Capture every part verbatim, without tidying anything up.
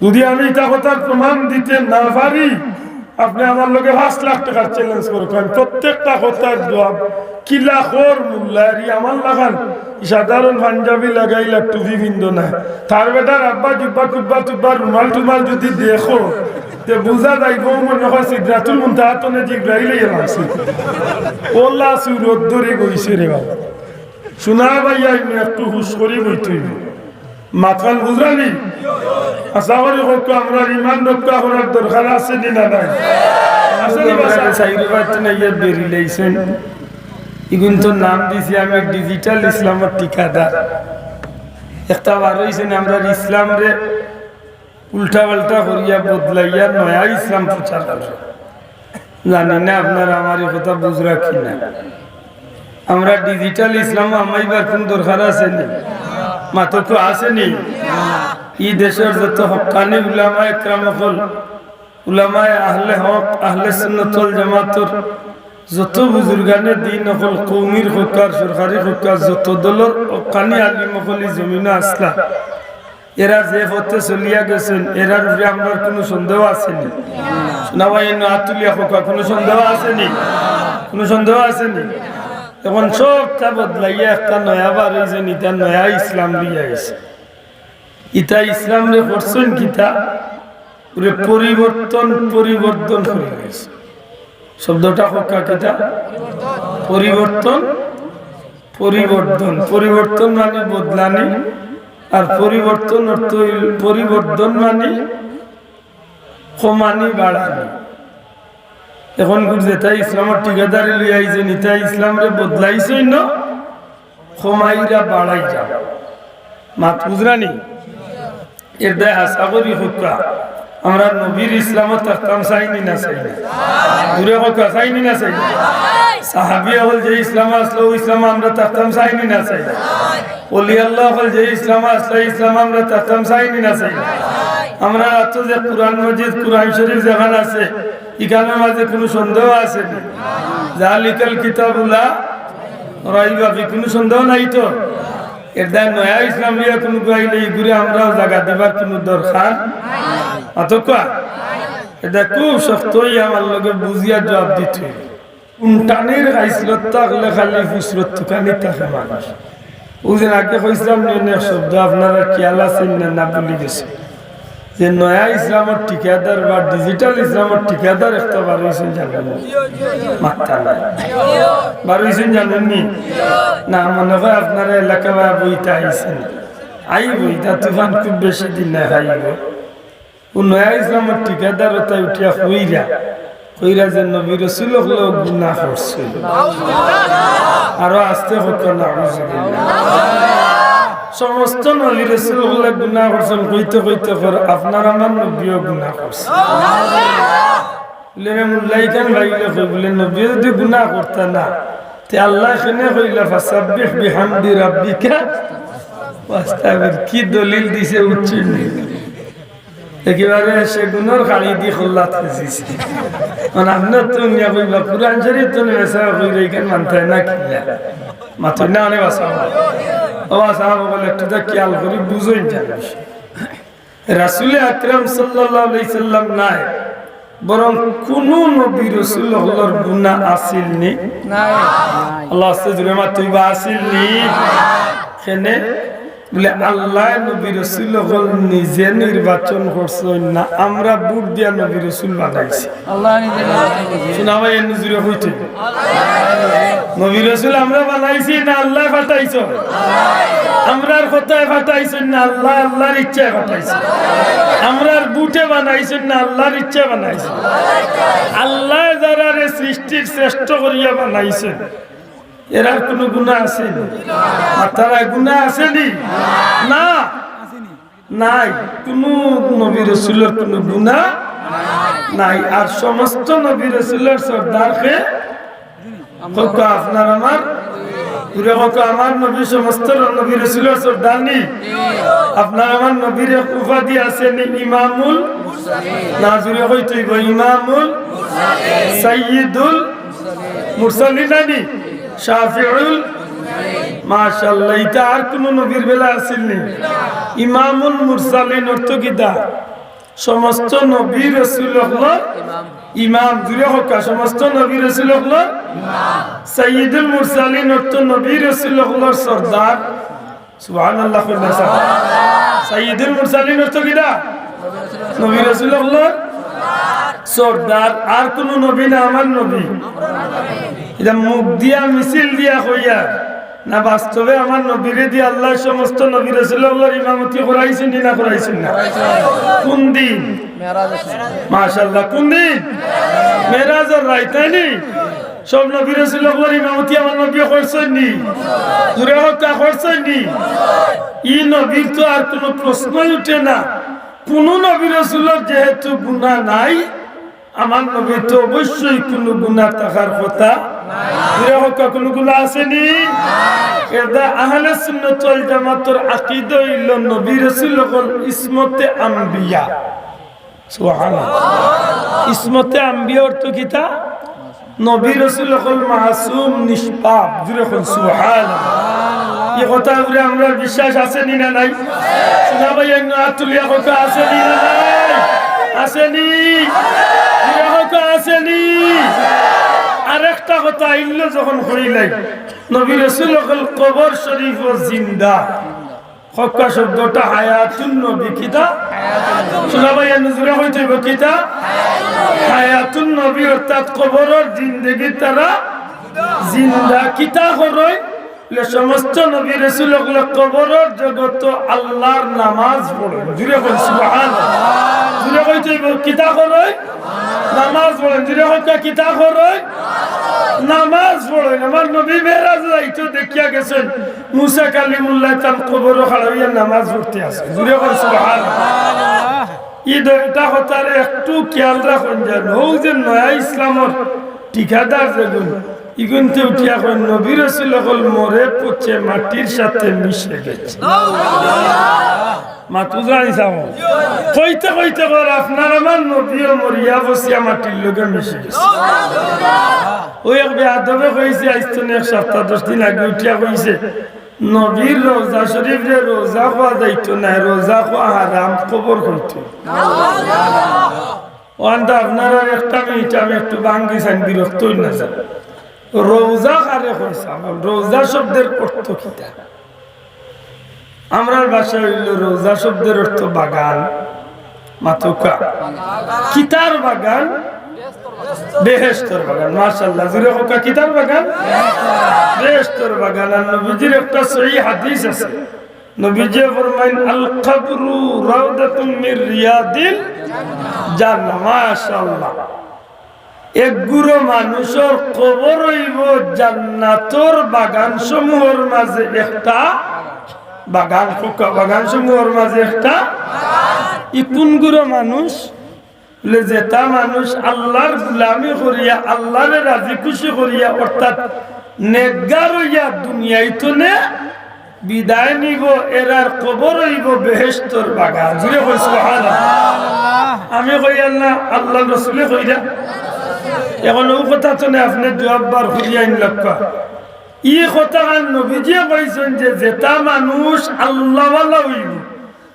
যদি আমি ইতা কথার প্রমাণ দিতে না পারি, আপনে আমার লগে পাঁচ লাখ টেকার challenge করউক্কা, আমি প্রত্যেকটা কথার জুয়াব কিলা খর মুল্লারি আমার লাখান সাধারণ পাঞ্জাবি লাগাইলা টুপি পিন্দো না, তার বেটার আব্বা জুব্বা টুব্বা টুব্বা রুমাল টুমাল যদি দেখো, তে বুঝা যাইবো মনে অয় সিদরাতুল মুনতাহা তনে জিব্রাইল আইয়া লাগছে। অলা সুরত ধরি গইছে রে বাবা। হুনা ভাইয়া, ইনো একটু হুশ করি বইতে অইবো। মাতখান বুঝরানি? আশা করি কউক্কা, আমরার ইমান রক্ষা করার দরকার আছে নি না নাই? আছে নি বাবা? চাইর পাঁচজন আইয়া বেরিলাইছইন। ইগুইন্তর নাম দিছি আমি digital ইসলামর ঠিকাদার। একটা বার অইছে না, আমরার ইসলামরে উল্টা পাল্টা করিয়া বদলাইয়া নয়া ইসলাম প্রচার করে। জানি না আপনারা আমার ই কথা বুঝরা কি না। আমরা digital ইসলামো হামাইবার কুনু দরকার আছে নি? মাতউক্কা আছে নি? ই দেশর যত হক্কানি উলামায়ে কেরাম অকল, উলামায়ে আহলে হক, আহলে সুন্নত ওয়াল জামাতর যত বুজুর্গানে দ্বীন অকল, কওমির কউক্কা, সরকারি কউক্কা, যত দলর হক্কানি আলিম অকল ই জমিনো আছলা, এরা যে পথে চলিয়া গেছইন, এরার উপরে আমরার কুনু সন্দেহ আছে নি? হুনা ভাই, ইনো আত তুলিয়া কউক্কা, কুনু সন্দেহ আছে নি? কুনু সন্দেহ আছে নি? অখন সবটা বদলাইয়া একটা নয়া বার অইছে, ইটা নয়া ইসলাম লইয়া আইছে। ইতা ইসলামরে করছইন কিতা? ওরে পরিবর্তন, পরিবর্তন করি গেছে। শব্দটা কউক্কা কিতা? পরিবর্তন, পরিবর্তন। পরিবর্তন মানে বদলানি, আর পরিবর্তন অর্থ অইল, পরিবর্তন মানে কমানি, বাড়ানি। অখন গুর যেটা ইসলামর ঠিকাদারি লইয়া আইছইন, ইতা ইসলামরে বদলাইছইন না, কমাইরা বাড়াইরা। মাত বুঝরানি? এর দায় আশা করি কউক্কা, আমরা নবীর ইসলামো থাকতাম চাইনি না চাই না? জুরে কউক্কা, চাইনি না চাই না? সাহাবী অকল যে ইসলামো আছলা, অউ ইসলামো আমরা থাকতাম চাইনি না চাই না? অলি আল্লাহ অকল যে ইসলামো আছলা, ইসলামো আমরা থাকতাম চাইনি না চাই না? আমরার আতো যে কুরআন মজিদ, কুরআন শরীফ যেখান আছে, ইখানর মাঝে কুনু সন্দেহ আছে নি? জালিকাল কিতাবু লা রাইবা ফি, কুনু সন্দেহ নাই তো? এর দায় নয়া ইসলাম লইয়া কুনু আইলে ইগুরে আমরাও জাগা দিবার কুনু দরকার। মাতউক্কা? এর দায় খুব শক্ত অইয়া আমার লগে বুঝিয়া জুয়াব দিতে অইবো। উনটানির খাইছলত থাকলে খালি ফুসরত তুকানি থাকে মানুষ। অউ যে আগে কইছলাম নি অনেক শব্দ, আপনারার খিয়াল আছে না, না ভুলি গেছি? যে নয়া ইসলামর ঠিকাদার বা digital ইসলামর ঠিকাদার একটা বার অইছইন জানইন নি? মাত্তা নাই। বার অইছইন জানইন নি? না, মনে অয় আপনারা এলাকা বা বইতা আইছইন। আইবো, ইটা তুফান খুব বেশি দিন নাই, আইবো। অউ নয়া ইসলামর ঠিকাদার অতায় উঠিয়া কইরা, কইরা যে নবী রসুল অকলে গুনা করছইন। আরো আস্তে কউক্কা, নাউজুবিল্লাহ। সমস্ত নবী রসুল অকলে গুনা করছইন, কইতে কইতে কর, আপনার আমার নবীও গুনা করছইন। বুলে, রে মুল্লা, ইখান ভাইলে কই, বুলে, নবীয়ে যুদি গুনা করতা না, তে আল্লায় কেনে কইলা, "ফাসাব্বিহ বিহামদি রাব্বিকা ওয়াস্তাগফির"? কি দলিল দিছে, বুঝছইন নি? একেবারে সেগুনর কাড়ি দি কল্লাত ফেছিছে। মানে, আপনার তো নিয়া কইবা, কুরআন শরীফ তো নেশা কইরা, ইখান মানতায় না কিলা? মাতইন না, অনে বাসা। ও বাসা, বলে, একটু তো খিয়াল করি বুঝইন জানি। রাসূলে আকরাম সাল্লাল্লাহু আলাইহি সাল্লাম নাই, বরং কুনু নবী রসুল অকলর গুনা আছিল নি? নাই। আল্লাহ আস্তে জুরে মাতইবা, আছিল নি? কেনে? বুলে, আল্লায় নবী রসুল অকল নিজে নির্বাচন করছইন না, আমরা ভোট দিয়া নবী রসুল বানাইছি। আল্লায় নিজে নির্বাচন করছইন। হুনা ভাই, এমনে জুরে কইতে। নবী রসুল আমরা বানাইছি না আল্লায় পাঠাইছইন? আমরার কথায় পাঠাইছইন না আল্লায়, আল্লার ইচ্ছায় পাঠাইছইন? আমরার ভোটে বানাইছইন না আল্লার ইচ্ছায় বানাইছইন? আল্লায় যারারে সৃষ্টির শ্রেষ্ঠ করিয়া বানাইছইন, এরার কুনু গুনা আছে নি? আর তারার গুনা আছে নি? না, নাই। কুনু নবী রসুলর কুনু গুনা নাই। আর সমস্ত নবী রসুলর সর্দার কে? কউক্কা, আপনার আমার, জুরে কউক্কা, আমার নবী সমস্ত নবী রসুলর সর্দার নি? আপনার আমার নবীর এক উপাধি আছে নি, ইমামুল? না, জুরে কইতে অইবো, ইমামুল, সাইয়্যিদুল মুরসালিন নানি? শাফিউল? মাশাআল্লাহ, ইটা আর কুনু নবীর বেলা আছিল নি? ইমামুল মুরসালিন অর্থ কিতা? সমস্ত নবী রাসূল অকলর ইমাম। জুরে কউক্কা, সমস্ত নবী রাসূল অকলর ইমাম। সাইয়্যিদুল মুরসালিন অর্থ নবী রাসূল অকলর সর্দার। সুবহানাল্লাহ কইবা। সাইয়্যিদুল মুরসালিন অর্থ কিতা? নবী রাসূল অকলর সর্দার। আর কুনু নবী না আমার নবী? ইটা মুখ দিয়া মিছিল দিয়া কইয়ার না, বাস্তবে আমার নবীরে দিয়া আল্লায় সমস্ত নবী রাসূল অকলর ইমামতি করাইছইন নি না করাইছইন না? কুন দিন? মেরাজ। মাশাআল্লাহ, কুন দিন? মেরাজর রাইত, তাই নি? সব নবী রাসূল অকলর ইমামতি আমার নবীয়ে করছইন নি? জুরে কউক্কা, করছইন নি? ই নবীর তো আর কুনু প্রশ্নই উঠে না। কুনু নবী রাসূলর যেহেতু গুনা নাই, আমার নবীর তো অবশ্যই কুনু গুনা থাকার কথা। জুরে কউক্কা, কুনু গুনা আছে নি? এরদায় আহলে সুন্নাত ওয়াল জামাতর আকিদা অইলো নবী রাসূল অকল ইসমতে আম্বিয়া। সুবহানাল্লাহ। ইসমতে আম্বিয়া অর্থ কিতা? নবী রাসূল অকল মাসুম, নিষ্পাপ। জুরে কউক্কা সুবহানাল্লাহ। ই কথার উপরে আমরার বিশ্বাস আছে নি না নাই? সোনা ভাইয়াইন, আত তুলিয়া কউক্কা, আছে নি না নাই? আছে নি? জুরে কউক্কা, আছে নি? আরেকটা কথা আইলো যখন কইলাই, নবী রাসূল অকল কবর শরীফো জিন্দা। কউক্কা শব্দটা হায়াতুন নবী কিতা? সোনা ভাইয়াইন, জুরে কইতে অইবো কিতা? হায়াতুন নবী অর্থাৎ কবরর জিন্দেগিত তারা জিন্দা। কিতা করইন? লে সমস্ত নবী রাসূল অকলে কবরর জগতো আল্লার নামাজ পড়ইন। জুরে কউক্কা সুবহানাল্লাহ। জুরে কইতে অইবো কিতা করইন? নামাজ পড়ইন। জুরে কউক্কা কিতা করইন? নামাজ পড়ইন। আমার নবী মেরাজো যাইতো দেখিয়া গেছইন, মুসা কালিমুল্লায় তান কবরো খাড়া অইয়া নামাজ পড়তে আছে। জুরে কউক্কা সুবহানাল্লাহ। ই দুইটা কথারে একটু খিয়াল রাখইন যেন। অউ যে নয়া ইসলামর ঠিকাদার যেগুন, ইগুনতে উঠিয়া কইন, নবী রাসূল অকল মরে পচে মাটির সাথে মিশে গেছে। মাতু জানি সামো। কইতে কইতে কর, আপনার আমার নবীও মরিয়া পচিয়া মাটির লগে মিশে গেছে। অউ এক বেয়াদবে কইছে, আইজ থনে এক সপ্তাহ দশ দিন আগে উঠিয়া কইছে, নবীর রওজা শরীফরে রওজা কওয়া যাইতো নায়, রওজা কওয়া হারাম, কবর কইতো। অখানতে আপনারার একটা মিনিট আমি একটু ভাঙ্গি চাইন, বিরক্ত অইন না যান। রওজা কারে কইছে? রওজা শব্দর অর্থ কিতা? আমরার ভাষায় অইলো রওজা শব্দর অর্থ বাগান। মাতউক্কা। কিতার বাগান? বেহেশতর বাগান। মাশাআল্লাহ। জুরে কউক্কা, কিতার বাগান? বেহেশতর বাগান। আর নবীজির একটা সহিহ হাদিস আছে। নবীজিয়ে ফরমাইন, "আল কবরু রাউদাতুম মির রিয়াদিল জান্নাহ।" মাশাআল্লাহ। এক গুরু মানুষর কবর অইবো জান্নাতর বাগান সমূহর মাঝে একটা বাগান, কউক্কা, বাগান সমূহর মাঝে একটা। ই কুন গুরু মানুষ? বলে, যেটা মানুষ আল্লার গুলামি করিয়া, আল্লারে রাজি খুশি করিয়া, অর্থাৎ নেককার অইয়া দুনিয়াইত থনে বিদায় নিবো, এরার কবর অইবো বেহেশতর বাগান। জুরে কউক্কা সুবহানাল্লাহ। আমি কইয়ার না, আল্লার রসুলে কইরা। এখন অউ কথা থনে আপনে জুয়াব বার করিয়া আইন লাগবা। ই কথা আর নবীজিয়ে কইছইন যে যেটা মানুষ আল্লাওয়ালা অইবো,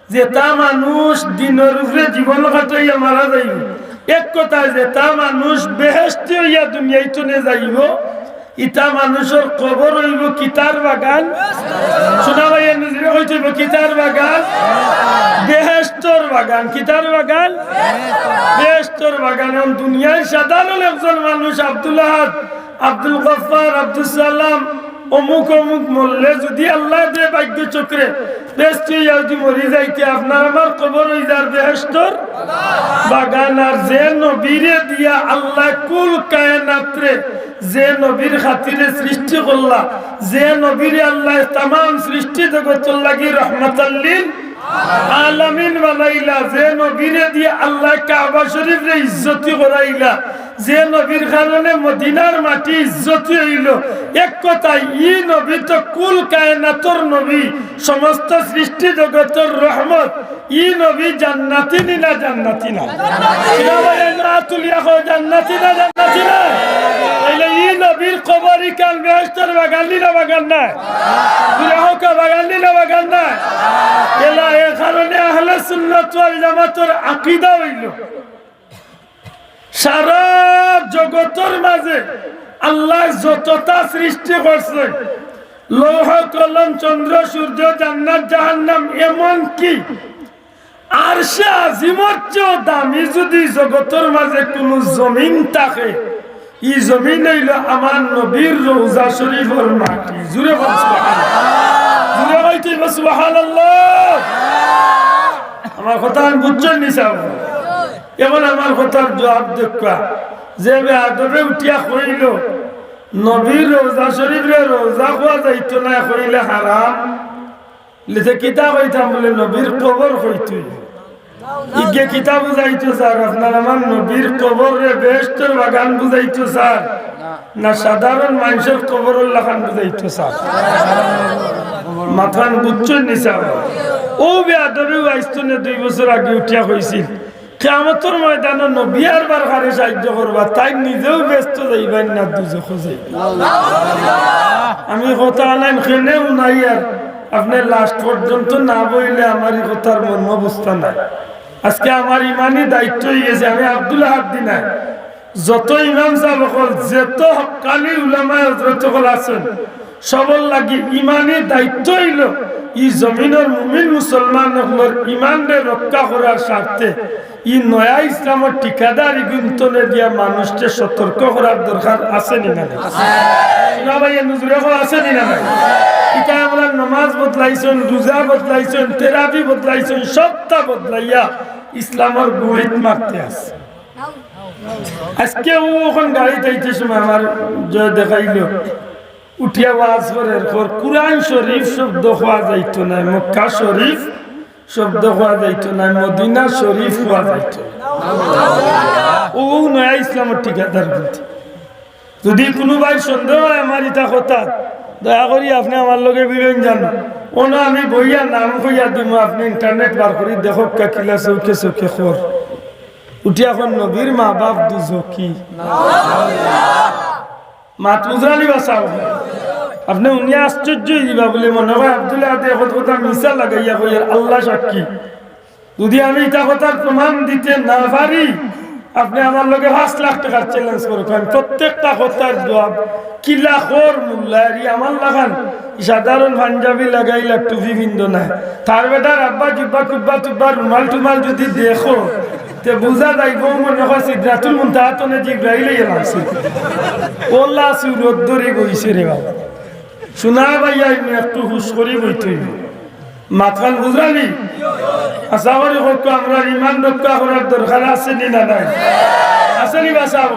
যেটা মানুষ দিনর উপরে জীবন কাটাইয়া মারা যাইবো, এক কথায় যেটা মানুষ বেহেশতি অইয়া দুনিয়াইত থনে যাইবো, ইটা মানুষর কবর অইবো কিতার বাগান? সোনা ভাইয়াইন, জুরে কইতে অইবো, কিতার বাগান? বেহেশতর বাগান। কিতার বাগান? বেহেশতর বাগান। এখন দুনিয়ার সাধারণ একজন মানুষ আব্দুল আহাদ, আব্দুল গফফার, আব্দুস সালাম, অমুক অমুক মরলে যুদি আল্লায় দেয় ভাগ্য চক্রে বেহেশতি অইয়া যুদি মরি যাইতে, আপনার আমার কবর অইযার বেহেশতর বাগান। আর যে নবীরে দিয়া আল্লায় কুল কায়নাতরে, যে নবীর খাতিরে সৃষ্টি করলা, যে নবীরে আল্লায় তামাম সৃষ্টি জগতর লাগি রহমাতাল লিল আলামিন বানাইলা, যে নবীরে দিয়া আল্লায় কাবা শরীফরে ইজ্জতি করাইলা, যে নবীর কারণে মদিনার মাটি ইজ্জতি অইলো, এক কথায় ই নবী তো কুল কায়নাতর নবী, সমস্ত সৃষ্টি জগতর রহমত। ই নবী জান্নাতি নি না জান্নাতি না? সোনা ভাইয়াইন, আত তুলিয়া কও, জান্নাতি না জান্নাতি না? তাইলে ই নবীর কবর কাল বেহেশতর বাগান নি না বাগান নায়? জুরে কউক্কা, বাগান নি না বাগান নায়? এলা এ কারণে আহলে সুন্নাত ওয়াল জামাতর আকিদা অইলো, সারা জগতর মাঝে আল্লায় যততা সৃষ্টি করছইন, লৌহ কলম, চন্দ্র সূর্য, জান্নাত জাহান্নাম, এমনকি আরশে আজিমর চেয়েও দামি যুদি জগতর মাঝে কুনু জমিন থাকে, ই জমিন অইলো আমার নবীর রওজা শরীফর মাটি। জুরে বল সুবহানাল্লাহ। জুরে কইতে অইবো সুবহানাল্লাহ। আমার কথা আমি বুঝছইন নি সাব? এখন আমার কথার জুয়াব দেউক্কা। যে বেয়াদবে উঠিয়া কইলো, নবীর রওজা শরীফরে রওজা কওয়া যাইতো নায়, কইলে হারাম। লিতে কিতা কইতাম বুলে, নবীর কবর কইতো। ইগে কিতা বুঝাইতো চার? আপনার আমার নবীর কবররে বেহেশতর বাগান বুঝাইতো চার, না সাধারণ মানষর কবরর লাখান বুঝাইতো চার? মাতখান বুঝছইন নি সাব? অউ বেয়াদবেউ আইজ থনে দুই বছর আগে উঠিয়া কইছিল, কিয়ামতর ময়দানো নবী আরবার কারে সাইয্য করবা, তাইন নিজেও বেহেস্তো যাইবা না দুজখো যাইবা। আমি কথা আনাইন কেনে হুনাইয়ার, আপনে last পর্যন্ত না বইলে আমার ই কথার মর্ম বুঝতা নায়। আজকে আমার ইমানি দায়িত্ব অইগেছে, আমি আব্দুল আহাদ দি নায়, যত ইমাম সাব অকল, যত হক্কানি উলামায়ে হযরত অকল আছইন, সবর লাগি ইমানি দায়িত্ব অইলো, ই জমিনর মুমিন মুসলমান অকলর ইমানরে রক্ষা করার স্বার্থে, ই নয়া ইসলামর ঠিকাদারি গুনতনে দিয়া মানুষরে সতর্ক করার দরকার আছে নি না নাই? না ভাই, এ নজরে কও আছে নি না নাই? ইতা আমরার নমাজ বদলাইছইন, রুজা বদলাইছইন, তেরাবি বদলাইছইন, সবতা বদলাইয়া ইসলামর গুড়িত মারতে আছে। আজকে অউ অখন গাড়িত আইতে সময় আমার জয় দেখাইলো, উঠিয়া ওয়াজ করের, কর, কুরআন শরীফ শব্দ কওয়া যাইতো নায়, মক্কা শরীফ শব্দ কওয়া যাইতো নায়, মদিনা শরীফ কওয়া যাইতো। অউ নয়া ইসলামর ঠিকাদার কিন্তু। যুদি কুনু ভাইর সন্দেহ অয় আমার ইতা কথাত, দয়া করি আপনে আমার লগে ভিড়ইন যান। অনো আমি বইয়া নাম কইয়া দিমু, আপনে internet বার করি দেখউক্কা, কিলা চউখে চউখে কর। উঠিয়া কর নবীর মা বাপ দুজখি। মাত বুঝরা নি বা সাব? আপনে হুনিয়া আশ্চর্য অইযিবা বুলে মনো অয় আব্দুল আহাদে অখন কথা মিছা লাগাইয়া কইয়ার, আল্লা সাক্ষী। যুদি আমি ইতা কথার প্রমাণ দিতে না পারি, আপনে আমার লগে পাঁচ লাখ টেকার challenge করউক্কা, আমি প্রত্যেকটা কথার জুয়াব কিলা কর মুল্লায়, ই আমার লাখান সাধারণ পাঞ্জাবি লাগাইলা টুপি পিন্দো নায়, তার বেটার আব্বা জুব্বা কুব্বা টুব্বা রুমাল টুমাল যুদি দেখো, তে বুঝা যাইবো মনো অয় সিদরাতুল মুনতাহা তনে জিব্রাইল আইয়া লাগছে। অলা সুরত ধরি বইছে রে বাবা। হুনা ভাইয়া, ইমনে একটু হুশ করি বইতে অইবো। মাতখান বুঝরা নি? আশা করি কউক্কা, আমরার ইমান রক্ষা করার দরকার আছে নি না নাই? আছে নি বা সাব?